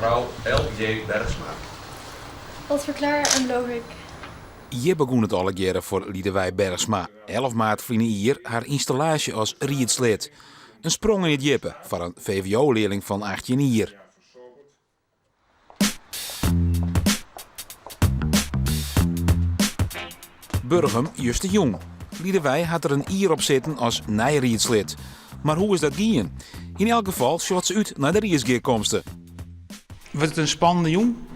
Mefrou LJ. Bergsma. Dat ferklearje en beloof ik. Hjir begûn it allegearre foar Liedewij Bergsma, 11 maart ferline jier har ynstallaasje as riedslid. In sprong yn it djippe foar in VWO-learling fan 18 jier. Burgum justerjûn. Liedewij hat der in jier op sitten as nij riedslid. Mar hoe is dat gien? Yn elk gefal sjocht se út nei de riedsgearkomste. Wurdt it in spannende jûn?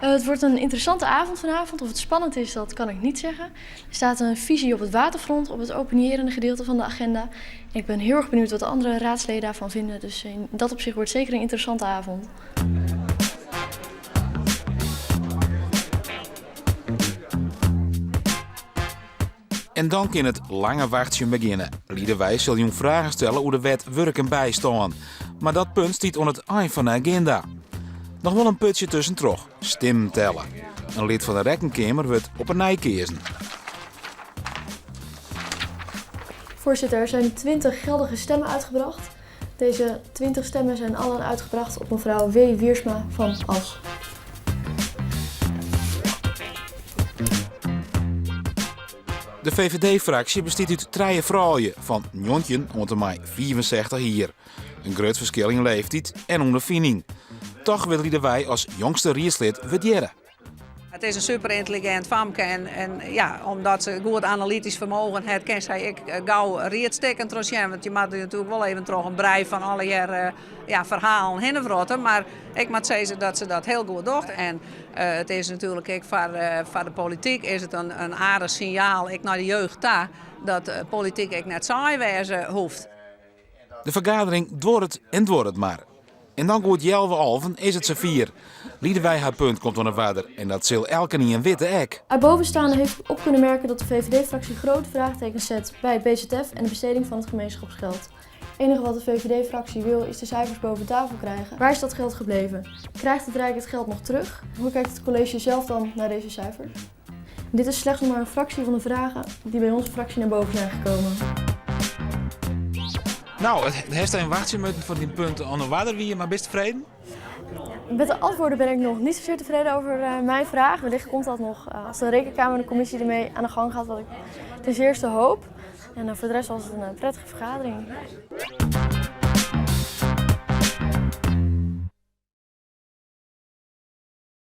Het wordt een interessante avond vanavond. Of het spannend is, dat kan ik niet zeggen. Er staat een visie op het waterfront op het opinierende gedeelte van de agenda. Ik ben heel erg benieuwd wat de andere raadsleden daarvan vinden. Dus in dat opzicht wordt zeker een interessante avond. En dan kin it lange wachtsjen begjinne. Liedewij sil jûn fragen stelle oer de wet wurk en bystân. Mar dat punt stiet oan it ein fan de aginda. Noch wol in putsje tuskentroch, stimmen telle. In lid fan de rekkenkeamer wurdt op 'e nij keazen. Voorzitter, er zijn 20 geldige stemmen uitgebracht. Deze 20 stemmen zijn allen uitgebracht op mevrouw W. Wiersma van As. De VVD-fraksje bestiet út trije froulju fan 19 oant en mei 65 jier. In grut ferskil yn leeftyd en ûnderfining. Toch wurdt Liedewij as jongste riedslid wurdearre. It is in super yntelligint famke en, en ja, omdat se goed analytysk fermogen hat, kin sy ek eh, gau riedstikken trochsjen. Want je moatte natuerlik wol even troch in brei fan allegear eh, ja, ferhalen hinne wrotte. Mar ik moat sizze dat se dat hiel goed docht. En eh, it is natuerlik ek foar, foar de polityk is it in, in aardich sinjaal, ek nei de jeugd ta, dat polityk ek net saai wêze hoecht. De fergadering duorret en duorret mar. En dan goed healwei alven is it safier. Liedewij har punt komt oan 'e oarder en dat sil elkenien witte ek. Uit bovenstaande heeft op kunnen merken dat de VVD-fractie grote vraagtekens zet bij het BZF en de besteding van het gemeenschapsgeld. Het enige wat de VVD-fractie wil is de cijfers boven tafel krijgen. Waar is dat geld gebleven? Krijgt het Rijk het geld nog terug? Hoe kijkt het college zelf dan naar deze cijfers? Dit is slechts nog maar een fractie van de vragen die bij onze fractie naar boven zijn gekomen. No, hast even wachtsje moatten foar dyn punt oan 'e oarder wie, mar bist tefreden? Met de antwoorden ben ik nog niet zozeer tevreden over mijn vraag. Wellicht komt dat nog als de rekenkamer en de commissie ermee aan de gang gaat, wat ik ten zeerste hoop. En voor de rest was het een prettige vergadering.